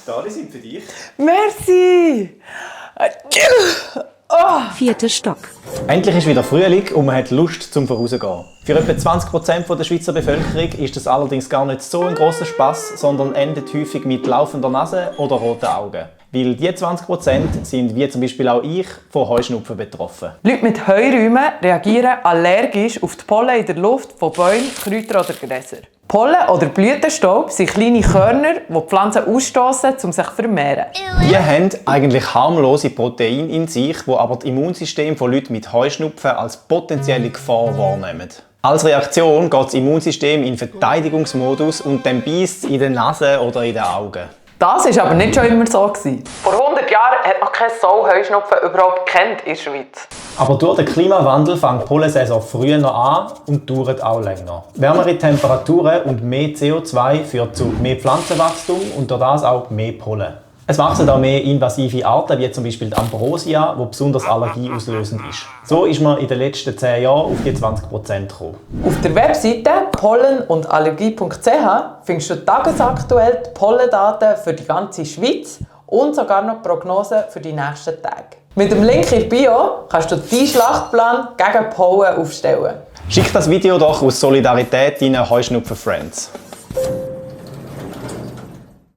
Da, die sind für dich. Merci! Vierter Stock. Endlich ist wieder Frühling und man hat Lust zum Vorausgehen. Für etwa 20% der Schweizer Bevölkerung ist das allerdings gar nicht so ein grosser Spass, sondern endet häufig mit laufender Nase oder roten Augen. Weil die 20% sind, wie zum Beispiel auch ich, von Heuschnupfen betroffen. Leute mit Heuräumen reagieren allergisch auf die Pollen in der Luft von Bäumen, Kräutern oder Gräsern. Pollen oder Blütenstaub sind kleine Körner, die die Pflanzen ausstoßen, um sich zu vermehren. Die haben eigentlich harmlose Proteine in sich, die aber das Immunsystem von Leuten mit Heuschnupfen als potenzielle Gefahr wahrnehmen. Als Reaktion geht das Immunsystem in Verteidigungsmodus und dann beißt es in der Nase oder in den Augen. Das war aber nicht schon immer so. Vor 100 Jahren hat noch kein Sau Heuschnupfen überhaupt gekannt in der Schweiz. Aber durch den Klimawandel fängt die Pollensaison früher an und dauert auch länger. Wärmere Temperaturen und mehr CO2 führen zu mehr Pflanzenwachstum und durch das auch mehr Pollen. Es wachsen auch mehr invasive Arten, wie zum Beispiel die Ambrosia, die besonders allergieauslösend ist. So ist man in den letzten 10 Jahren auf die 20% gekommen. Auf der Webseite pollenundallergie.ch findest du tagesaktuell die Pollendaten für die ganze Schweiz und sogar noch Prognosen für die nächsten Tage. Mit dem Link in Bio kannst du deinen Schlachtplan gegen Pollen aufstellen. Schick das Video doch aus Solidarität deinen Heuschnupfen-Friends.